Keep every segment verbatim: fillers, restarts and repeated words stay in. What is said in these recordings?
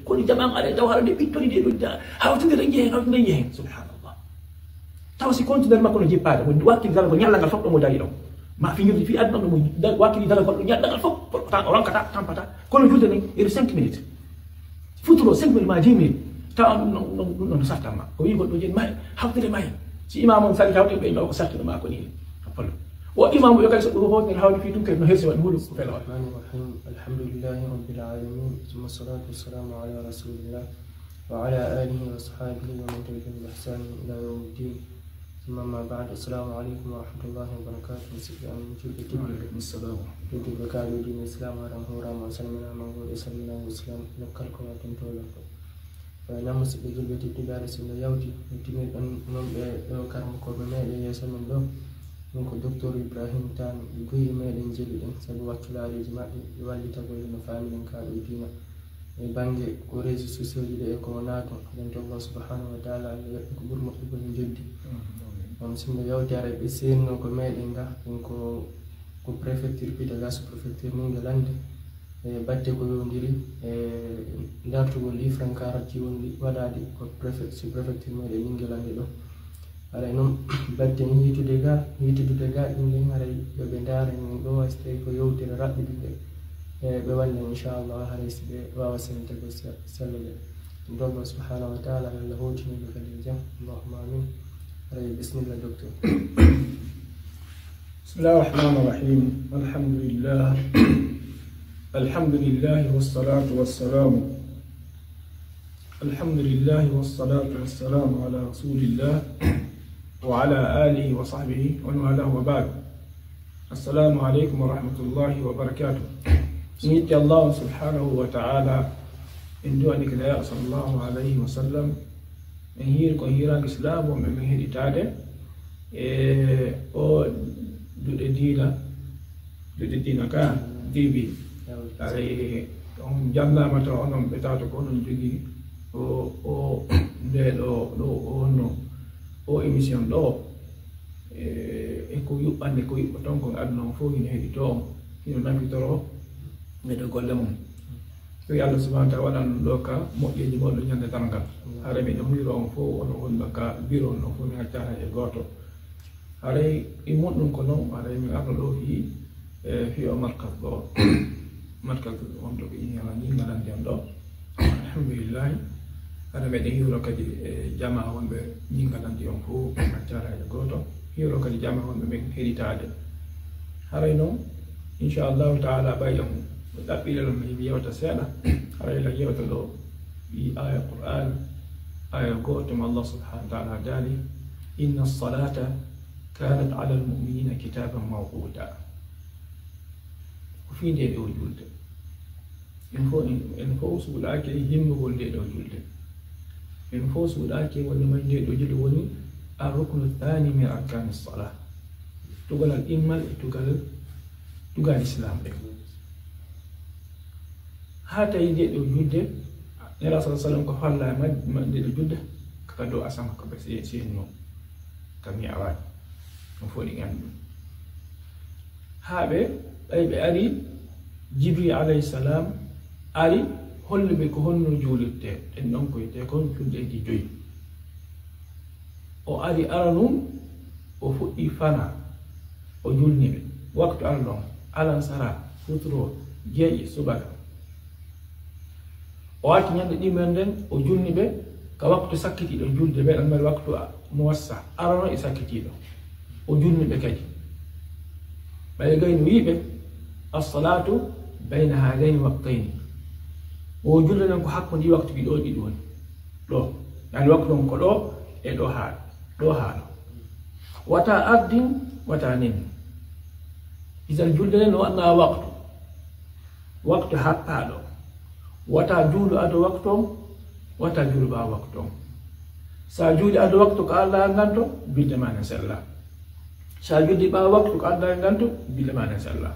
Kono jamaa on ari taw haɗa nde ɓittoni nde ɗo da hawtindira jehen, hawtindira jehen. Subhanallah. Taw si conteneur makko no jippaade, mo wakkili darago ñalla ngal fof ɗo mo dari ɗon. Ma fijirde fii aduna ɗo mo da-, wakkili darago ɗo ñalla ngal fof, fof ta o ronkata, tampata. Kono julde nden, iri cinq minutes. Futuro cinq minutes ma dix minutes. Taw an ɗum non, ɗum non, ɗum non sartan ma. Ko wi goɗɗo jeni, may, hawtire may. Si imam on sali hawtire ɓe, ko sartude ma ko ni. Apollo. O imam yo kadi so ɗum fof, nen hawti fii tun kadi no hersi waɗi huɗo ko fela waɗi. الرحمن الرحيم. الحمد لله رب العالمين. ثم الصلاة والسلام على رسول الله وعلى آله وأصحابه ومن تبعهم بإحسان إلى يوم الدين. ثم أما بعد. السلام عليكم ورحمة الله وبركاته. Musidɓe amen julɓe tedduɓe. Wa alaikum salam. Tedduɓe kaaɗo diine Islam, haɗa on hoorama, on salminama, on goɗe salminama Islam, nokku kala ko wonɗon toolon ɗon. Eh, non musidɓe julɓe tedduɓe, haɗa sinno yawti, mi tinir ɗon non ɓe ɗo karmokooɓe meɗen yeeso men ɗo. Ɗum ko Docteur Ibrahim Tane, guy meɗen jeli ɗen, sabu wakkilaareeji maɓɓe, ɓe wallita ko no faamiɗen kaaɗo diina. E bannge ko réseaux sociaux ji ɗe e ko wonaa toon, nden to Allah subhanahu wa taala, Allah yoɓɓe ko ɓuri moƴƴugol e njoɓdi. Mm, amin. On sinno yawti ara ɓe seenno ko meɗen ga, ɗum ko, ko préfecture Pita ga, sous-préfecture Ningelande. E batte ko yowndiri e dartugol ɗi frankarat ji wonɗi waɗaɗi ko préfe-, sous-préfecture meɗen Ningelande ɗo. Haray noon, batten hiitude ga, hiitudude ga, ɗum ɗen haray yo ɓe ndaara min ɗo, hay so tawi ko yewtere raɓɓiɗude, e ɓe walla, inchallah, haray si ɓe waawa senditagol se-, sellal. Ɗum ɗo, Allah subhanahu wa taala, Allah hootinii ɓe kadi e jam. Allahumma amin. Haray, bismillah, docteur. بسم الله الرحمن الرحيم. الحمد لله. الحمد لله والصلاة والسلام الحمد لله والصلاة والسلام على رسول الله وعلى آله وصحبه ومن والاه وبعد. السلام عليكم ورحمة الله وبركاته. En yetti Allahu subhanahu wa ta'ala, en du'ani kadi Nelaaɗo sallallahu alayhi wa sallam, en hiiri ko hiiraange Islaamu on men heɗitaade e o duɗe diina, duɗe diina ka diibi. Aray on janngaama taw onon ɓe tawata ko onon jogii o, o, nde ɗo, ɗo, o wonno, o émission ɗo, e, e ko yuɓɓande, ko yuɓɓoton kon aduna on fof hino heɗitoo on, hino nafitoro e ɗo golle mum. Tawi Allah subhanahu wa ta'ala waɗan ɗum ɗo ka moƴƴeeji mawɗo ñande darngal. Hara miɗo hiiro on fof, onon wonɓe ka biro on ɗon fof, mi accata e gooto. Haray e muɗum ko noon, haray mi arno ɗo fii, e, fii o markas ɗo. Markas on ɗo ko ini ala ni ngalanndi on ɗo. Alhamdulillahi. Hara meɗen hiiro kadi e jamaa wonɓe ni ngalanndi on fof, accata e gooto. Hiiro kadi jamaa wonɓe men heɗitaade. Haray noon, inchallahu ta'ala, ɓay on ɗaɓɓirel on mi yewta seeɗa. Haray la yewta ɗo. Wi aya Qur'an, aya gooto mo Allah subhanahu wa ta'ala daali, "Inna salata kanat ala al-mu'minina kitaban mawquta." Ko fii nde ɗo julde. En fof, en, en fof suuɗaaki e himmugol nde ɗo julde. En fof suuɗaaki e wonde may nde ɗo julde woni ar-ruknu thani min arkani salah. Tugalal ɗimmal e tugal, tugal Islam ɗen. Haa tawi nde ɗo julde, Nelaaɗo sallallahu alaihi wasallam ko falla ma, ma, nde ɗo julde, ka dow asama ka ɓe se-, seenno, ka mi'raj. Ɗum fof ɗi nganndi ɗum. Haa ɓe, ɓay ɓe ari, Jibril alayhi salam ari, holli ɓe ko honno juulirte. Ɗen ɗon ko wiyetee kon juldeeji joyi. O ari aranun, o fuɗɗi fana, o julni ɓe. Waktu aranun, alansara, futuro, jeeƴi, subaka. O arti ñande ɗimere nden, o julni ɓe ka waktu sakkitiiɗo julde, ɓe ɗon mari waktu a-, muwassa, aranun e sakkitiiɗo. O julni ɓe kadi. Ɓay gayno wi'i ɓe, "As-salatu bayna hadayni waqtayni." O julde nden ko hakkunde ɗi waktuuji ɗo ɗiɗi woni. Ɗo. Yani waktu on ko ɗo e ɗo haa, ɗo haa ɗo. Wata ardin, wata nen. Isan julde nden no waɗna waktu. Waktu happaaɗo. Wata juulu ado waktu on, wata juulu ɓaawo waktu on. Sa juuli ado waktu ko Allah nganto, julde ma nden sella. Sa juldi ɓaawo waktu ko Allah nganto, julde ma nden sella.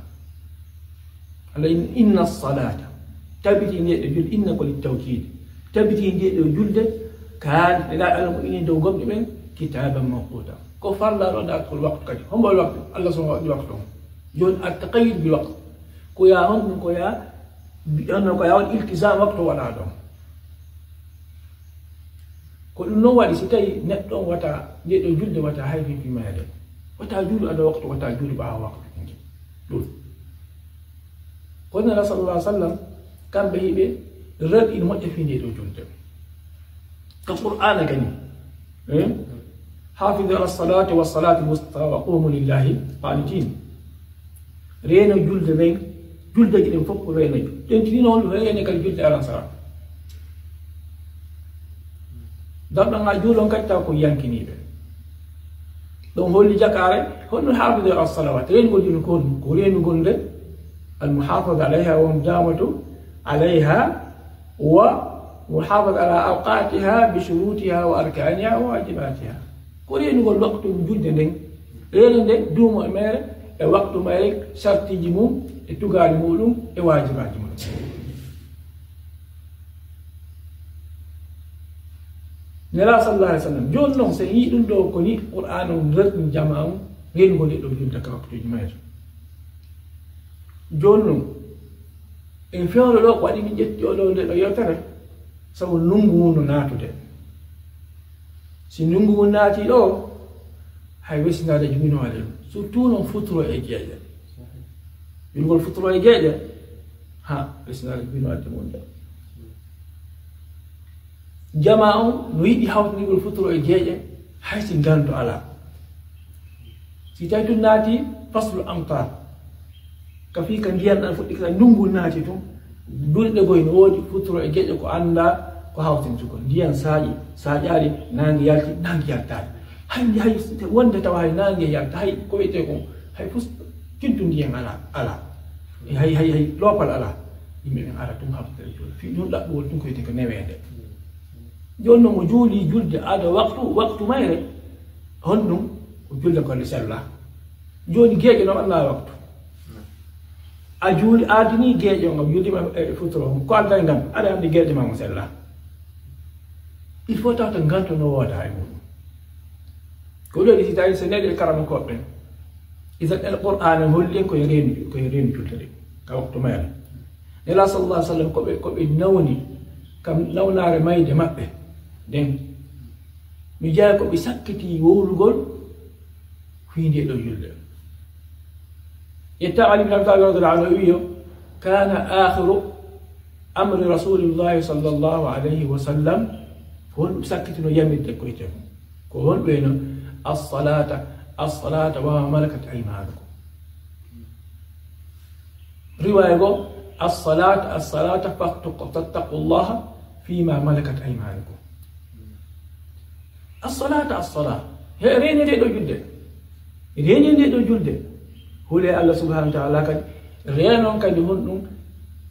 Allah in-, inna salata, tabiti nde ɗo julde, inna ko li tawkid. Tabiti nde ɗo julde, kaan ɗe la almu'minin dow gomɗi ɓen, kitaban mawquta. Ko farla ɗo dartol waktu kadi. Hombo waktu? Allah so waɗi waktu on. Joni at-taqayyud bil waqt. Ko ya honɗum ko ya, bi-, honno ko ya on iltizam waktu waɗa ɗon. Ko ɗum noon waɗi, si tawi neɗɗo on wata, nde ɗo julde wata hay fifi mayre, wata juulu ada waktu, wata juulu ɓaawo waktu. Ɗum. Ko Nela sallallahu alaihi wasallam, kamɓe hiɓe rerɗi ina moƴƴa fii nde ɗo julde. Ka Qur'aana kadi, eh? "Hafizu ala salati wa salati wusta wa qumu lillahi qanitin." Reeno julde nden, juldeeji ɗin fof ko reeno. Ɗen tigi noon reene kadi julde alansara. Darɗo nga juulon kadi taw ko yankiniiɓe. Ɗon holli jakaare, honno hafizu ala salawat. Reenugol ɗin ko honno? Ko reenugol nde, al muhafaza alayha wa mudawamatu alayha wa muhafaza ala awqatiha bi shurutiha wa arkaniha wa wajibatiha. Ko reenugol waktu julde nden, reene nde, duumo e meere, e waktu mayre, sartiji mum, e tugaali muɗum, e waajibaaji muɗum. Nela sallallahu alaihi wasallam, jooni noon, so en yii ɗum ɗo, ko ni Qur'aana on rerɗini jamaa on, reenugol e ɗo julde ka waktuuji mayre. Jooni noon, en fewndo ɗo ko waɗi min ƴetti o ɗo nde ɗo yewtere, sabu ndunngu ngu no naatude. Si ndunngu ngu naati ɗo, hay wesinaade juminoore ɗum. Surtout noon futuro e geeƴe. Yulgol futuro e geeƴe, ha, wesinaade juminoore ɗum wonde. Jamaa on no yiɗi hawtindigol futuro e geeƴe, hay si nganto alaa. Si tawi tun naati faslu amtar, ka fii ka ndiyan ɗan fuɗɗi, ka ndunngu naati tun, duuɗe goy no woodi, futuro e geeƴe ko annda ko hawtintugol. Ndiyan saaƴi, saaƴaali, naange yalti, naange yaltaali. Hay, hay, wonde tawa hay naange yalta, hay ko wiyetee kon, hay fus, kintu ndiyan alaa, alaa. Hay, hay, hay, loopal alaa. Yimɓe ɓen ara tun hawtita e juula. Fii ɗun ɗaɓɓugol tun ko wiyetee ko neweende. Jooni non mo juuli julde ada waktu, waktu mayre, honɗum? Ko julde ko nde sella. Jooni geeƴe non alaa waktu. A juuli, a aadini geeƴe on, a juulima e futuro, ko aldaa e nganto, aɗa anndi geeƴe ma mo sella. Il faut tawata nganto no wooda e muɗum. Ko ɗo ɗi si tawi so neɗɗo e karamokooɓe ɓen, idan el Qur'aana holli en ko e reenu, ko e reenu julde ɗen, ka waktu mayre. Nela sallallahu alaihi wasallam ko ɓe, ko ɓe nawni, kam nawnaare mayde maɓɓe nden. Mi jeyaa ko ɓe sakkiti wowlugol fii nde ɗo julde. Yetta Ali ibn Abi Talib radiyallahu anhu o wiyo, kana akhiru amri rasulillahi sallallahu alayhi wa sallam, ko honɗum sakkitino yamirde koyte mum? Ko honɗum wiyno, as-salata, as-salata wa ma malakat aymanukum. Riwaya goo, as-salata, as-salata, fattaqu-, fattaqullaha fima malakat aymanukum. As-salata, as-sala. He, reene nde ɗo julde. Reene nde ɗo julde. Hule Allah subhanahu wa ta'ala kadi. Reenon kadi honɗum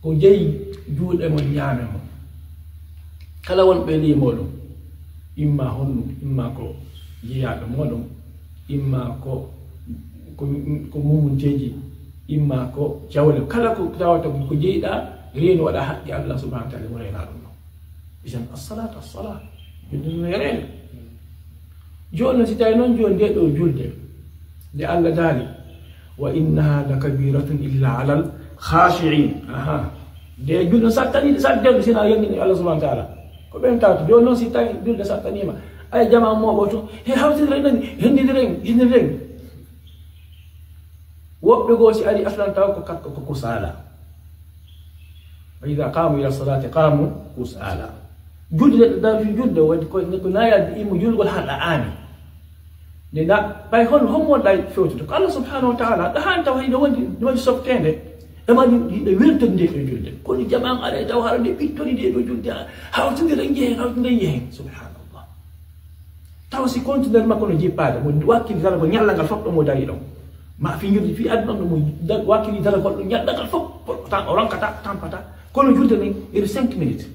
ko jeyi juuɗe mon, ñaame mon. Kala wonɓe ley moɗon, imma honɗum, imma ko jeyaaɓe moɗon, imma ko, ko, ko mumunteeji, imma ko jawle, kala ko tawata ko jeyɗa, reenu waɗa haqqe Allah subhanahu wa ta'ala mo reena ɗum ɗon. Isan as-salatu as-salah. Julde no e reene. Jooni non si tawi non jooni nde ɗo julde, nde Allah daali, "Wa innaha lakabiratun illa alal khashi'in." Aha. Nde julde sattani, sattani, sina yangini Allah subhanahu wa ta'ala. Ko ɓen tawata. Jooni non si tawi julde sattanima, ay jamaa mo ɓoto, he hawtidire ɗen, hendidire, hendidire. Woɓɓe goo si ari aslan taw ko kakko ko kusala. Wa idha qamu ila salati qamu kusala. Julde, da julde wadi ko, ko naya imo julgol hada ani. Nde na, ɓay hon, hon mo ɗay fewtude? Ko Allah subhanahu wa ta'ala, ɗa han tawa hiɗo woni, woni softende. E mari hiɗo weltande e julde. Kono jamaa on ara e taw hara nde ɓittori nde ɗo julde, hawtindira njehe, hawtindira njehe. Subhanallah. Tawa si conteneur makko no jippaade, mo wakkili daragol ñalla ngal fof ɗo mo dari ɗon. Ma fi ñirdi fi aduna ɗo mo da-, wakkili daragol ɗo ñalla ngal fof, tan o ronkata, tampata. Kono julde nden, iri cinq minutes.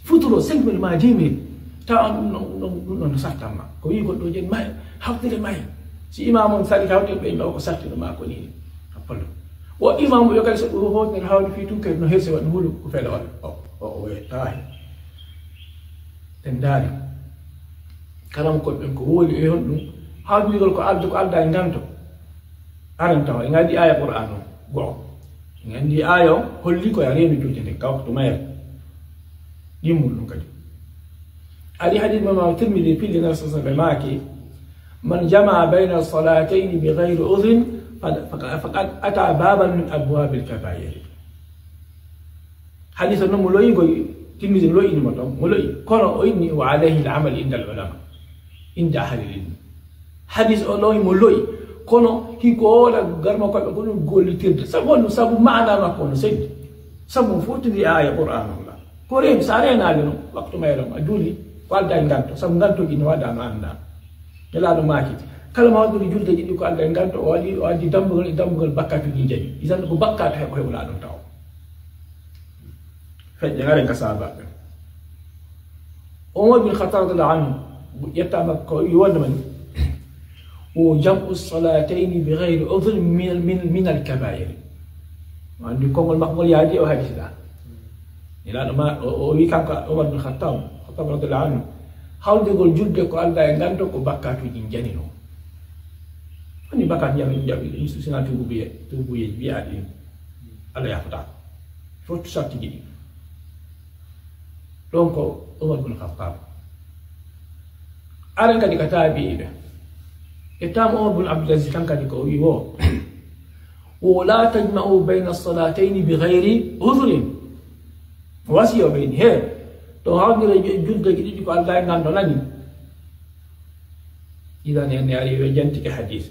Futuro cinq minutes ma dix minutes. Tawa an ɗum non, ɗum non, ɗum non no sattan ma. Ko wi goɗɗo jen may, hawtire may. Si imam on sali hawtire ɓe, o ko sattino ma ko ni. Apollo. O imam yo kadi so ɗum hawtire hawri fi tun kadi no hesi waɗi hulu ko fele waɗi. O, o, o, o, tawa hen. En ndaari. Kala mo koɗɗen ko woli e honɗum? Hawjindigol ko aldo, ko alda e nganto. Aran tawa, en nganndi aya Qur'an o, go'o. En nganndi aya o, holli ko ya reenu julde nde, ka waktu mayre. Ɗimmol ɗum kadi. Ari hadis mo Imam Tirmidhi pilli na sasa ɓe maaki, "Man jama'a bayna salatayni bi ghayri udhrin faqad, faqad, faqad ata baban min abwabil kabair." Hadis o noon mo loyi ngoy, Tirmidhi loyini mo toon, mo loyi. Kono o inni, "Wa alayhi al-amal inda al-ulama, inda ahli al-ilm." Hadis o ɗo mo loyi, kono hiko wooda garma ko ɓe ko ɗum gollitirde. Sabu honno? Sabu maana makko no selli. Sabu fof tigi aya Qur'an o la. Ko rewi, sa renaali noon, waktu mayre on, a juuli, ko alda e nganto. Sabu ngantoji no waɗa no annda. Nelaaɗo maaki, kala mo waɗi julde ɗiɗi ko alda e nganto, o waɗi, o addi dambugal e dambugal bakkatuji njayi. Isan ko bakkatu heɓo heɓo laaɗon taw. Feƴƴe ngaren ka sahabaɓe. Omar bin Khattab radiyallahu anhu, yettama ko wi wonde man, "Wa jam'u salatayni bi ghayri udhrin min, min, min al-kaba'ir." Mo anndi konngol makko ngol yaadi o hadisi ɗa. Nelaaɗo ma, o, o wi kanko Omar bin Khattab, Khattab radiyallahu anhu, hawjugol julde ko alda e nganto ko bakkatuji njani no. Woni bakkat njani jaɓi ɗum sina tuubu biye, tuubu ye biyaɗi. Allah yafata. Fof sarti ɗiɗi. Ɗon ko Omar bin Khattab. Aran kadi ka taabi'iɓe. E tam Omar bin Abdul Aziz kan kadi ko o wi wo, "Wa la tajma'u bayna salatayni bi ghayri udhrin." Wasiyo ɓe ni, he, to hawndire ju-, julde ɗiɗi ko alda e nganto nani. Idan en ari, en jantike hadis,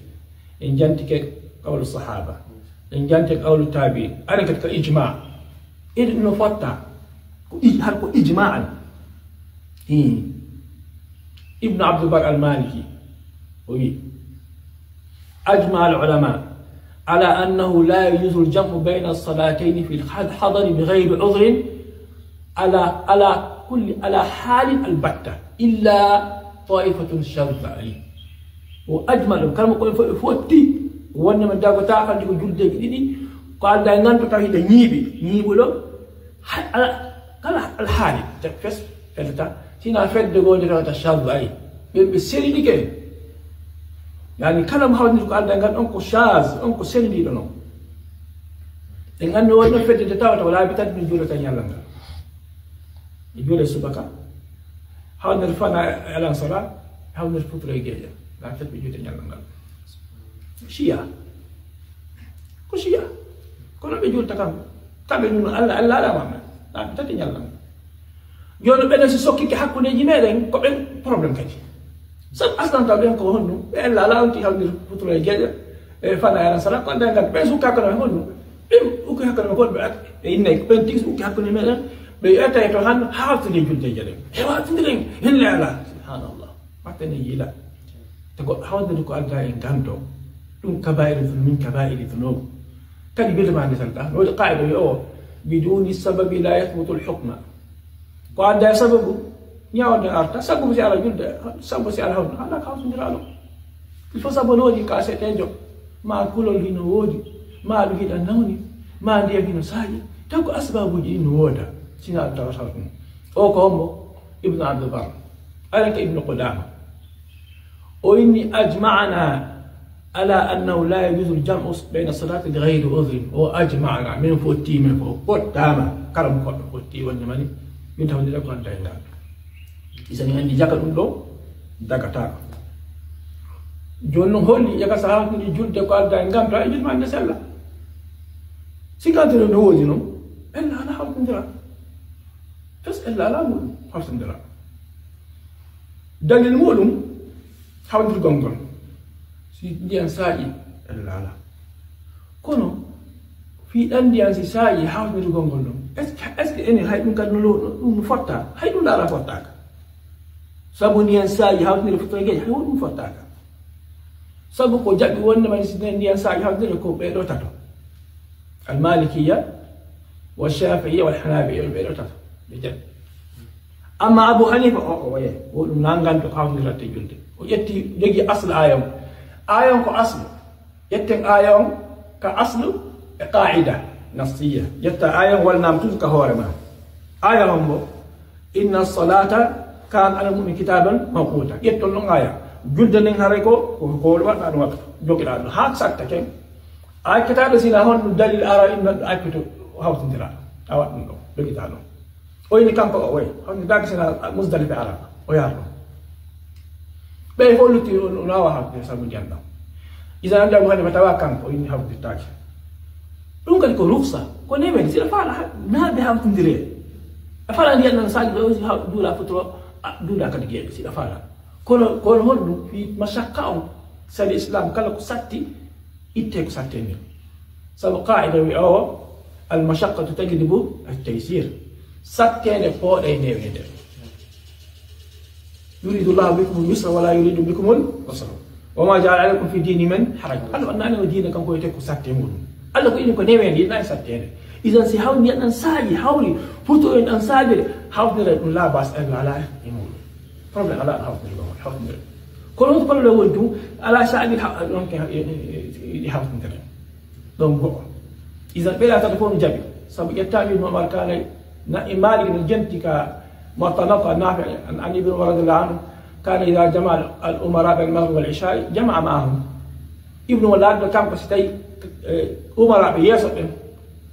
en jantike qawlu sahaba, en jantike qawlu tabi'in, aran kadi ko ijma. Iɗum no fotta, ko ij-, har ko ijma'an. Hmm. Ibnu Abdul Bar al-Maliki, o wi, "Ajma al-ulama ala annahu la yajuzu al-jam'u bayna as-salatayni fi al-hadari bi ghayri udhrin ala, ala kulli, ala halin al-batta, illa ta'ifatun shadha." O ajma ɗum, kala mo koye fof e fotti, wonde men dago taxalji ko juldeji ɗiɗi, ko alda e nganto tawi hiɗa ñiiɓi, ñiiɓuɗo, hay, ala, kala alhaali, te fes, fedata, sina fedde goo nde tawata shadha ay. Ɓen ɓe seridike. Yani kala mo hawni ko alda e nganto on ko shaz, on ko seridiɗo non. En anndi wonno fedde nde tawata wala bi tati no juulata ñalla ngal. E juule subaka, hawner fana e alansara, hawner futuro e geeƴa. Ngal tati ɓe juulta ñalla ngal. Shiya. Ko shiya. Kono ɓe juulta kam. Kamɓe ɗum Allah, Allah alama men. Ngal tati ñalla ngal. Jooni ɓen si sokkike hakkundeji meɗen, ko ɓen problème kadi. Sabu aslan taw ɓen ko honno? Ɓe Allah ala on ti hawner futuro e geeƴa. E fana e alansara, ko ande ngal ɓen sukka kono honno? Ɓe ukki hakkunde maɓɓe, ɓe at-, ɓe inne, ɓen tigi ukki hakkunde meɗen, ɓe etta e to han, hawtinde julde jeɗen. E hawtinde en, hille ala. Subhanallah. Watte ne yila. Te ko hawtinde ko alda e nganto. Ɗum kaba'iru dhunub min kaba'iri dhunub. Kadi bele ma ndesan ɗa. No waɗi qaida yo o, "Biduni sababi la yathbutu al-hukma." Ko adda e sababu, ñawde arta, sabu si ala julde, sabu si ala hawna, ala ka hawtindira ɗum. Il faut sabu no waɗi ka seetejo, ma kulol hino woodi, ma ɗum hiɗa nawni, ma ndiyam hino saaƴi, taw ko asbabuji ɗin no wooda, sina ɗum tawata ɗum. O ko hombo? Ibnu Abdul Bar. Aɗa ka Ibnu Qudama. O inni, "Ajma'na ala annahu la yajuzu al-jam'u bayna salati li ghayri udhrin." O ajma'na, min fotti, min fof fottama. Kala mo goɗɗo fotti wonde mani, min tawdira ko adda e ngal. Isa ni andi jaka ɗum ɗo, dagataako. Jooni noon holli, yaka sa hawtini julde ko adda e nganto, e julde ma nde sella. Si nganto no woodi noon, en ala hawtindira. Fes en ala ɗum hawtindira. Dalil muɗum, hawtirgol ngol. Si ndiyan saaƴi, en laala. Kono, fii ɗan ndiyan si saaƴi, hawtirgol ngol ɗum. Est-ce que, est-ce que enen hay ɗum kadi no lo-, ɗum no fotta? Hay ɗum laala fottaaka. Sabu ndiyan saaƴi, hawtindira fotta e geeƴa, hay ɗum fottaaka. Sabu ko jaɓi wonde mani si ndiyan saaƴi, hawtindira ko ɓee ɗoo tato. Al-Malikiyya, wa Shafi'iyya, wal Hanabila, ɓee ɗoo tato. Ɓe jaɓi. Amma Abu Hanifa, o, o waye, o ɗum nanganto ko hawtindiratte julde. O ƴetti, jogi asl aya on. Aya on ko asl. Ƴetten aya on ka asl e qaida nassiyya. Ƴetta aya on wal nam tun ka hoore ma. Aya on mo, "Inna salata kan ala mu'min kitaban mawquta." Ƴetton ɗon aya. Julde nden haray ko, ko, ko waɗa ɗum waktu. Jogiɗa ɗum. Ha sakka ken. Ay kitaɗo sina honno dalil ara inna ɗo ay pito hawtindira. A waɗ ɗum ɗo. Jogiɗa ɗum. O ini kanko o, oy, hawni daga sina Musdalifa Arafa. O yaha ɗon. Ɓe fof lutti, on, on waawa hawtude sabu ndiyam ɗam. Isan anndaa mo hannde ko tawa kanko, o inni hawtittaake. Ɗum kadi ko ruksa, ko neemen, si a faala ha, naa ɓe hawtindire. A faala ndiyam ɗam saagi ɗo, si haw-, duula futuro, a, duula kadi geeɓe, si a faala. Kono, kono honɗum fii mashaqqa on, sali Islam kala ko satti, itte ko sattee nden. Sabu qaa'ida wi o, "Al mashaqqatu tajlibu at taysir." Satteende pooɗay neweende. "Yuridu Allahu bikumul yusra wa la yuridu bikumul usra. Wa ma ja'ala alaykum fi dini min haraj." Allah annani o diina kanko e tekku satte muɗum. Allah ko ini ko neweende, yiɗaani satteende. Isan si hawni en ɗan saaji, hawri, futo en ɗan saajire, hawtire ɗum la bas en la la e muɗum. Problème alaa ɗo hawtindira ɗon, hawtindira. Kono ɗum problème woni ɗum, alaa saabi ha-, ɗon ke, e, e, e, e hawtindira. Ɗon go'o. Isan ɓeyɗa tata fof no jaɓi. Sabu ƴetta Ibnu Umar kaana na e Maalik no jenti ka Muwatta makko an Naafi' an, an Ibnu Umar radiyallahu anhu, kaana idaa jama'a al-umaraa bayna al-maghribi wal ishaa'i jama'a ma'ahum. Ibnu Umar laatno kanko si tawi, e, umaraaɓe yeeso ɓen,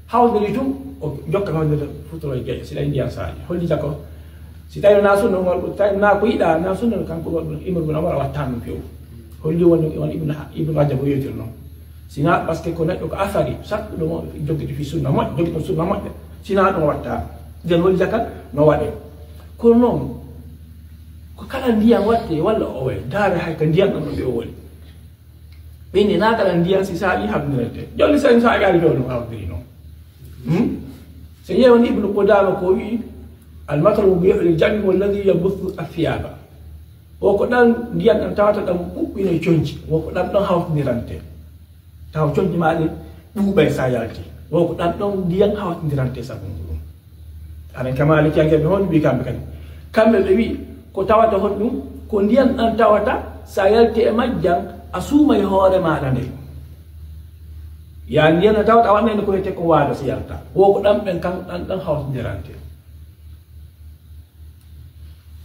hawtiri tun, o jokka hawtirde futuro e geeƴe, si tawi ndiyan saaji. Holli jako, si tawi na sunna, Umar, tawi na ko yiɗa, na sunna, kanko Umar bin, Ibnu Umar watta ɗum few. Holli woni on Ibnu Ha-, Ibnu Rajab o yewtir noon. Sina parce que ko neɗɗo ko asari, sakkuɗo mo joggito fi sunna moƴƴo, joggito sunna moƴƴo. Sina ɗum watta. Nden holli jaka no waɗe. Kono noon, ko kala ndiyan watte, walla o way, daare hay ka ndiyan ɗon ɗo ɓe o woni. Ɓe inni na kala ndiyan si saaƴi hawtindirante. Joni sen saaƴaali joni ɗum hawtiri noon. Hmm? So ƴeewan Ibnu Qudaama ko wi'i, "Al-mataru mubiihu lil jam'i walladhi yabuthu ath-thiyaba." Wo ko ɗan ndiyan ɗan tawata ɗan ɓuɓɓino conci. Wo ko ɗan ɗon hawtindirante. Taw conci ma ɗin ɓuuɓay sa yalti. Wo ko ɗan ɗon ndiyan hawtindirante sabu muɗum. Aɗa ka Maalikiyankeeɓe honɗum mbii kamɓe kadi? Kamɓe ɓe wii ko tawata honɗum? Ko ndiyan ɗan tawata, sa yalti e majjan, a suumay hoore maaɗa nden. Ya ndiyan ɗan tawata, a waɗnay no ko wiyetee ko waado si yalta. Wo ko ɗan ɓen kan, ɗan, ɗan hawtindirante.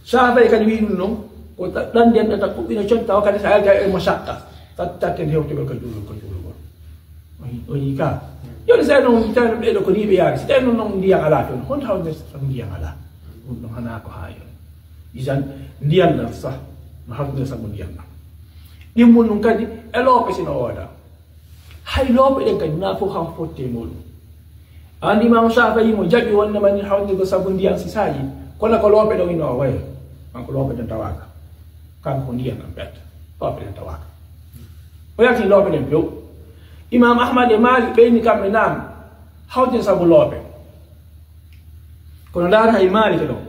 Saafay kadi wii ɗum non, ko ɗa-, ɗan ndiyan ɗan ta ɓuɓɓina con, tawa kadi sa yalti e mashaqqa. Tat-, tatten hewtugol ka juulugol, ka juulugol. O yi-, o yi ka. Joni, si tawi noon, tawi noon ɓeeɗo ko nii ɓe yaari. Si tawi noon, noon ndiyan alaa toon, honto hawde sabu ndiyan alaa? Ɗum ɗon hanaa ko haa yon. Isan, ndiyan ɗan sah, no hawde sabu ndiyan ɗan. Ɗimmun ɗum kadi, e loope sino wooda. Hay loope ɗen kadi, naa fof haw fotte e muɗum. Andi Imaamu Shaafi'i mo jaɓi wonde mani hawde ko sabu ndiyan si saaji. Kono ko loope ɗon ino o wayi. Kanko loope ɗen tawaaka. Kanko ko ndiyan ɗan pet. Loope ɗen tawaaka. O yaltini loope ɗen few. Imam Ahmad e Malik ɓeyni kamɓe naam hawtin sabu loope. Kono ndaar hay Malik ɗon.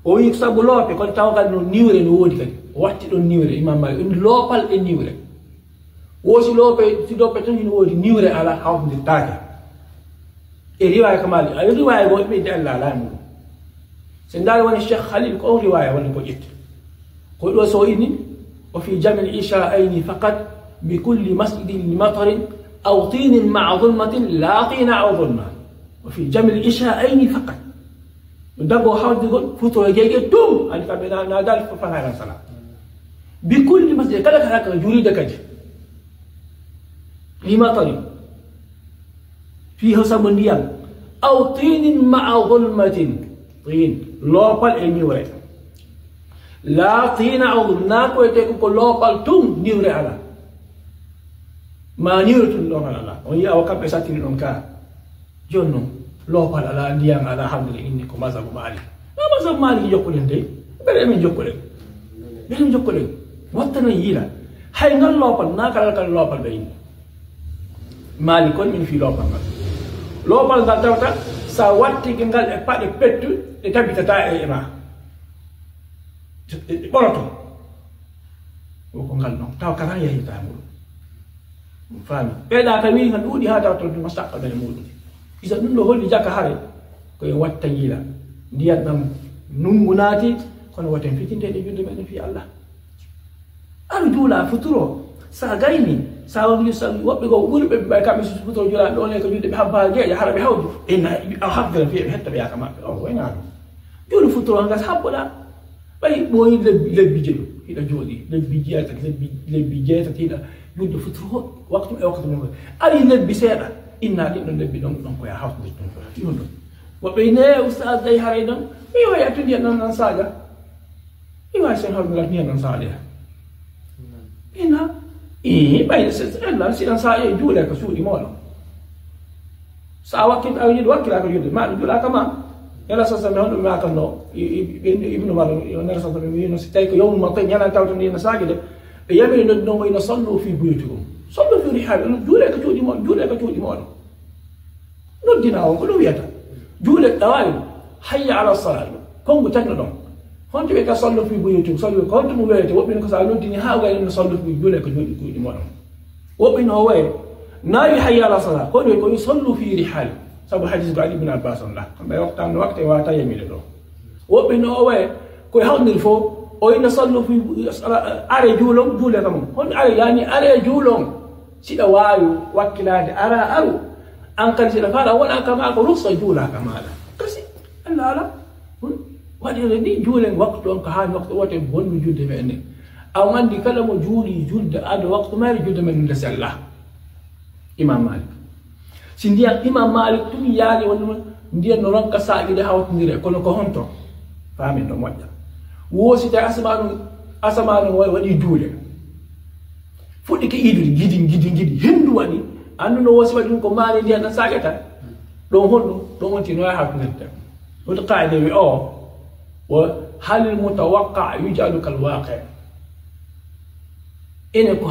O wi sabu loope, kono tawa kadi no niwre no woodi kadi. O watti ɗon niwre, Imam Malik, ɗum loopal e niwre. Wo si loope, si loope tun hino woodi niwre alaa hawtindirtaake. E riwaaya ka Malik, a riwaaya goo ɓeydi Allah alaa e muɗum. So ndaari woni Cheikh Khalil, ko on riwaaya woni ko ƴetti. Ko ɗo so inni, "Wa fi jam'il isha'ayni faqat bi kulli masjidin li matarin aw tinin ma'a zulmatin la tina aw zulma." Wa fi jam'il isha'ayni faqat. Ɗum daggo hawdigol, futuro e geeƴe tum, ani kamɓe na, na dal ko fana ran sala. Bi kulli masjid, kala kala ka juride kadi. Li matarin. Fii ho sabu ndiyan. Aw tinin ma'a zulmatin. Tin. Loopal e niwre. La tina aw zulma. Naa ko wiyetee ko loopal tun niwre alaa. Ma niwre tun ɗon alaa. On yi'a o kamɓe sattiri ɗon ka. Jooni non, loopal alaa, ndiyan alaa, hannde inni ko mazhabu Maalik. No mazhabu Maalik jokkuɗen dey? Mbele emin jokkuɗen? Mbele emin jokkuɗen? Watta non yiila. Hay ngal loopal, naa kala kala loopal ɓe inni. Maalik kon min fii loopal ngal. Loopal ngal tawata, sa wattike ngal e paɗe pettu, ɗe tabitataa e ma. Ɗe, ɗe, ɗe ɓoroto. Wo ko ngal non. Taw kala yahirta e muɗum. Ɗum faami. Ɓeyɗa ka wi'i ngal ɗuuɗi haa tawa to ɗum saɗɗa ɓe muɗum. Isa ɗum ɗo holli jaka hare. Ko en watta yiila. Ndiyan ɗam nungu naati, kono woten fitinde e julde meɗen fii Allah. Aɗa juula futuro. Sa gayni, sa wongi sa woɓɓe goo ɓuri ɓe ɓay kamɓe si futuro juula ɗo ne ko julde ɓe habba geeƴa hara ɓe hawju. Inna a habdira fiye ɓe hetta ɓe yaaka maɓɓe. O wayna ɗum. Juulu futuro ngas habboɗa. Ɓay ɓooyi lebbi, lebbi jeɗu, hiɗa jooɗi, lebbi jeetati, lebbi, lebbi jeetati hiɗa julde futuro, waktu e waktu mum. Ari lebbi seeɗa, inna ɗin ɗon lebbi ɗon, ɗon ko ya hawtude ɗum ɗon. Ɗum ɗon. Woɓɓe ne, Ustaz, day haray ɗon, mi wayi attude nan, nan saaga. Iwa sen hawmi lat niyan on saade. Ina i ɓay se Allah si dan sa e juule ko suudi moɗo. Sa wakkil a yiɗi wakkila ko juude ma ɗum juula kama. Yala sa sa non ɗum ma kan no ibnu mar yo ner sa sa mi no si tay ko yawmu ma ko nyalan tawto ni na saage de. Ɓe yamiri no no ina sallu fi buyutikum, sallu fi rihal, juule ko suudi moɗo, juule ko suudi moɗo. Noddinaa on ko ɗum wiyata juule ɗawaani. Hayya ala salat. Konngu tagno ɗon. Honto wiyata sallu fi buyutikum, sallu ko honto mo wiyata woɓɓe ko sa noddini ha gay no sallu fi juule ko juuɗi kuuɗi moɗon. Woɓɓe no waye nawi hayya ala salat ko ɗum ko sallu fi rihal. Sabu hadis ko ali ibn abbas on la kamɓe waktan wakte wata yamile ɗo. Woɓɓe no waye ko hawndiri fof o ina sallu fi are juulon juule kam on honde are yani are juulon. Siɗa waawi wakkilaade ara aru an kadi siɗa faala wona ka maa ko ruksa juulaa ka maaɗa kasi. Alla ala waɗire ni juulen waktu on ko haani waktu wote bonnu julde men ni. Aw anndi kala mo juuli julde ado waktu mayre julde men nde sella. Imam malik si ndiyan imam malik tumi yaali wonno ndiyan no ronka saaƴude hawtindire kono ko honto faamin no moƴƴa. Woosi tawi asamanu asamanu waɗi juule fuɗɗike idude gidi gidi gidi hindu waɗi. Anndu no wosi waɗi ɗum ko maani ndiyan ɗan saƴata. Ɗon honɗum ɗon wonti no yaha ko nanta wonti qaida wi o wa halil mutawaqqa yujalu kal waqi. Ene ko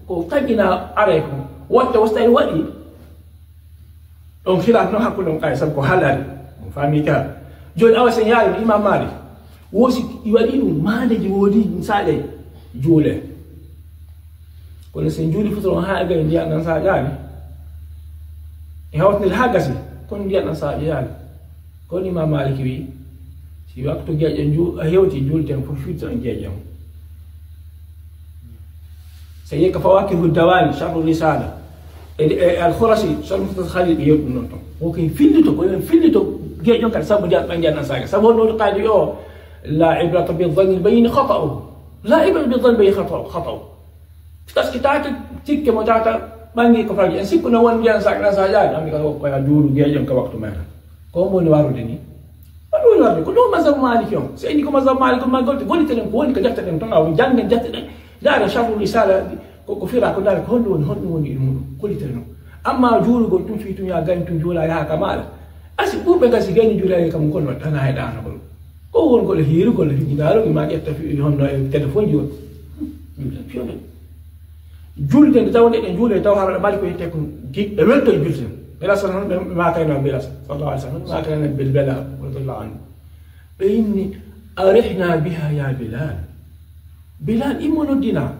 ko taƴina aray ko watta wostay waɗi. Ɗon khilaf no hakkunde on kay sabu ko halal mo faami ka. Joni awa sen yaari imam malik wosi i waɗi ɗum maadeji woodi ɗum saɗe juule. Kono sen juuli fotoron ha gay ndiyan ɗan saƴaani e hawtinde ha gasi. Kono ndiyan ɗan saƴaani kono imam malik wi si waktu geƴo ju a hewti juulten fof fitta on geƴo on. So yehi ko fawakihu dawani sharru risala e alkhurasi sharru mutas khalil ɓe yew ɗum noon toon wokay fillito ko yon fillito geeƴon kadi sabu ndiyan ɓe ndiyan ansaka sabu honno to kadi o la ibrata bi dhanni bayni khata'u. La ibrata bi dhanni bayni khata'u khata'u taskitaake tikke mo tata ɓangi ko faji en sikkuno won ndiyan sak ɗan sa jaari anndi kala koya juulu geeƴon ka waktu mayta. Ko mo woni warude ni. Ko ɗum woni warude ko ɗum mazhab maliki on so indi ko mazhab maliki on ma golte gollite ɗen ko woni ko jarte ɗen toon aw janngen jarte ɗen. Ndaare sharru risala ko ko fira ko ndaare ko honɗum woni honɗum woni ɗum muɗum gollite ɗen. Amma juulugol tun fii tun ya gañ tun juula yaha ka maɗa. Asi ɓurɓe gasi gañi juula yaha kam kono tana e ɗanagol. Ko won ko le hiiru ko le fiji daro ma ƴetta fi honno e téléphone ji won. Fiyo julde nde taw ndeɗen juule taw hara ɗo mbaɗi ko yette kon giɗɗo welto e julde. Mbela sa noon ɓe makayno mbela sa sallallahu alih w sallam makayno bel bela radiyallahu anhu. Ɓe inni arihna biha ya bilal. Bilal immo noddina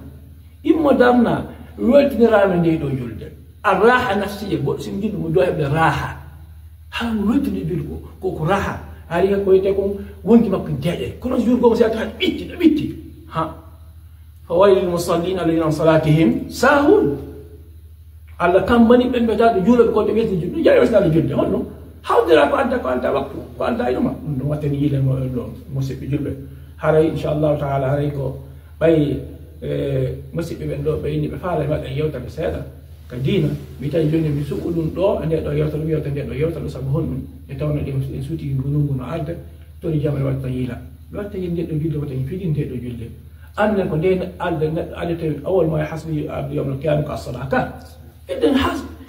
immo darna weltinirami nde ɗo julde. A raha nafsiya goɗɗo simi julde mo jowa heɓde raha. Hara mo weltinde julde ko koko raha. Hari ko yette kon wonki makko deeƴe kono so julde goma si arta ɓitti ɗo ɓitti. Ha. Fa waylil musallin alladhina an salatihim sahun. Allah kambani ɓen ɓe tawa ɓe juuloɓe ko ɓe welti julde ɗum jawi wasnaade julde honno. Hawdira ko adda ko anta waktu ko anta e ɗuma ɗum ɗum wattani yiile mo ɗo musiɓɓe julɓe. Haray inchallahu taala haray ko ɓay musiɓɓe ɓen ɗo ɓe inni ɓe faala e waɗa yewtere seeɗa ka diina. Mi tawi joni mi suɓu ɗum ɗo e nde ɗo yewtere mi yewta nde ɗo yewtere ɗo sabu honɗum e tawno ɗen en suuti ngunungu no arde. Tori jam e watta yiila mi watta yiila nde ɗo julde wata en fiɗi nde ɗo julde. Annden ko nde alde neɗɗo alde tawi awol ma e hasbi abdu yawmal qiyama ko assadaka. Eɗen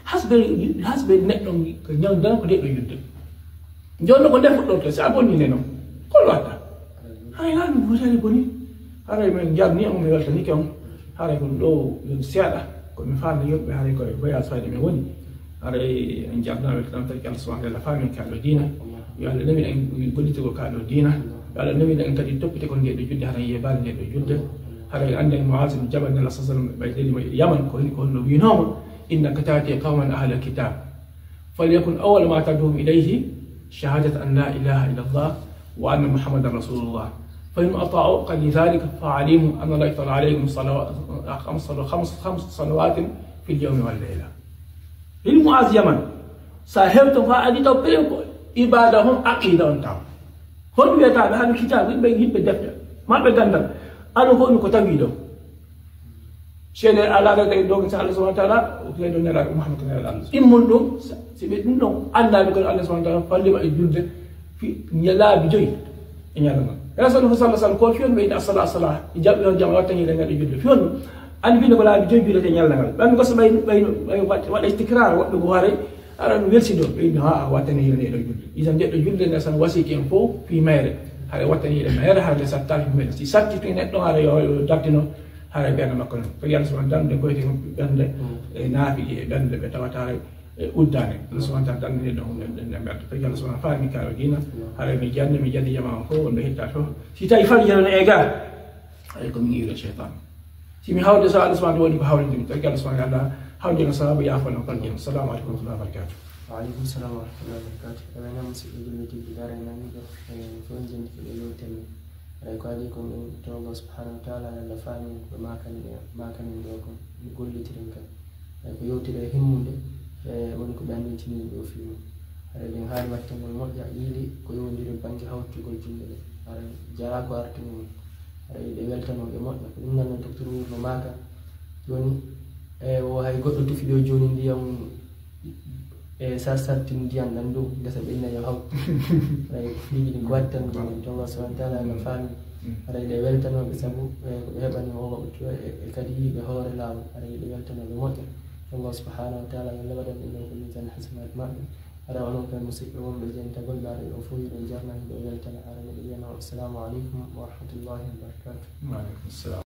hasbe hasbe neɗɗo ko ñawdan ko nde ɗo julde. Jonno ko nde fuɗɗorte si a bonni nde noon hol watta? Haray haa ɗum mosali boni. Haray min jarni on mi weltanike on. Haray kon ɗo yon seeɗa ko mi faami yimɓe haray koye voyage fayde min woni. Haray en jarnaɓe tan taki allah subahana taala faamin kaɗo diina. Yo allah newin en gollitugol kaɗo diina. Yo allah newin en kadi toppite kon nde ɗo julde haray yebaade nde ɗo julde. Haray annden moasim jabal nela sa sallam ɓay deli mo yaman ko woni ko honno winoma. Innaka tati qawman ahla kitab. فليكن أول ما تدعوهم إليه شهادة أن لا إله إلا الله وأن محمدا رسول الله. فإن أطاعوك لذلك فعليهم أن الله افترض عليهم الصلوات خمس خمس صلوات في اليوم والليلة. Hili Mu'az Yaman sa hewto fa adi taw peyo ko ibada hon aqida on taw. Hon wiyata ɓe hano kitabu yimɓe yimɓe defte maɓɓe gandal. Ano ko ko tawi ɗo. Seede alaaka kay dogen sa allah subahana taala. Kay ɗo nelaɗo muhammad ko nelaɗo allah immol ɗum. Si ɓe ɗum ɗon anndaɓe kono allah subahana taala fallima e julde fi ñalaabi joyi. E ñalawma. Rasul sallallahu alaihi wasallam ko fiyon ɓe inna assala assala. Jaɓɓi on jama wattani le ngaɗo julde. Fiyon an bino ko laabi joy julde ñalawma. Ɓan ko so ɓay ɓay waɗa istikrar woɗɗo ko hare ara ɗum welsido ɓe inna ha wattani le ɗo julde. Isan de ɗo julde ne san wasiki en fof fi mayre. Hare wattani le mayre hare satta fi mayre. Si satti fi neɗɗo hare yo dartino hare ɓen makko non. Ko yalla so dan de koyte ɓen de e naafi e ɓen de ɓe tawata e uddane. Allah subhanahu wa ta'ala dan ne ɗon ɗen ɗen ɓerɗe. Ko yalla subhanahu faami kala diina. Hare mi jande mi jande jama ko wonɓe hitta to. Si tawi fal yalla e ga. Ay ko mi yiro shaytan. Si mi hawde sa Allah subhanahu woni ko hawlinde mi. Tawi Allah subhanahu wa ta'ala hawde no sababu ya fal no fal jam. Assalamu alaikum wa rahmatullahi wa barakatuh. Wa alaikum salam wa rahmatullahi wa barakatuh. Ewa na musidɓe julɓe tedduɓe dara e nani ɗo e fof jandi ko ɗe yewtere. Eɗen ko adii kon en to Allah subhanahu wa ta'ala Allah faami en ko maakanen maakanen ɗo kon gollitiren kan. Eɗen ko yewtere himmunde e woni ko ɓe anndintini ɗo fii mum. Haray eɗen haani wattangol moƴƴa yiili ko yowondiri bannge hawtugol junngo ɗen. Haray jaraa ko artini mum. Haray ɗe weltanooɓe moƴƴa ko ɗum nan docteur wurno maaka. Jooni e o hay goɗɗo tufi ɗo jooni ndiyam e sa sattin ndiyan ɗan dow ngesa ɓenna yo haw. Ay piiji ɗi ko wattan ɗum ɗum Allah subhanahu wa ta'ala no faami. Haray ɗe weltanooɓe sabu e ko ɓe heɓani o waɓɓutu e kadi yiɓe hoore laawol. Haray ɗe weltanooɓe moƴƴa. Allah subhanahu wa ta'ala yo Allah waɗan ɗum ɗo ko misan hasanat maɓɓe. Haray onon kay musidɓe wonɓe jentagol ɓe aray o fof yiɗon jarna hiɗo weltana aray miɗo wiyana on assalamu aleykum wa rahmatullahi wa barakatuh. Wa aleykum salam.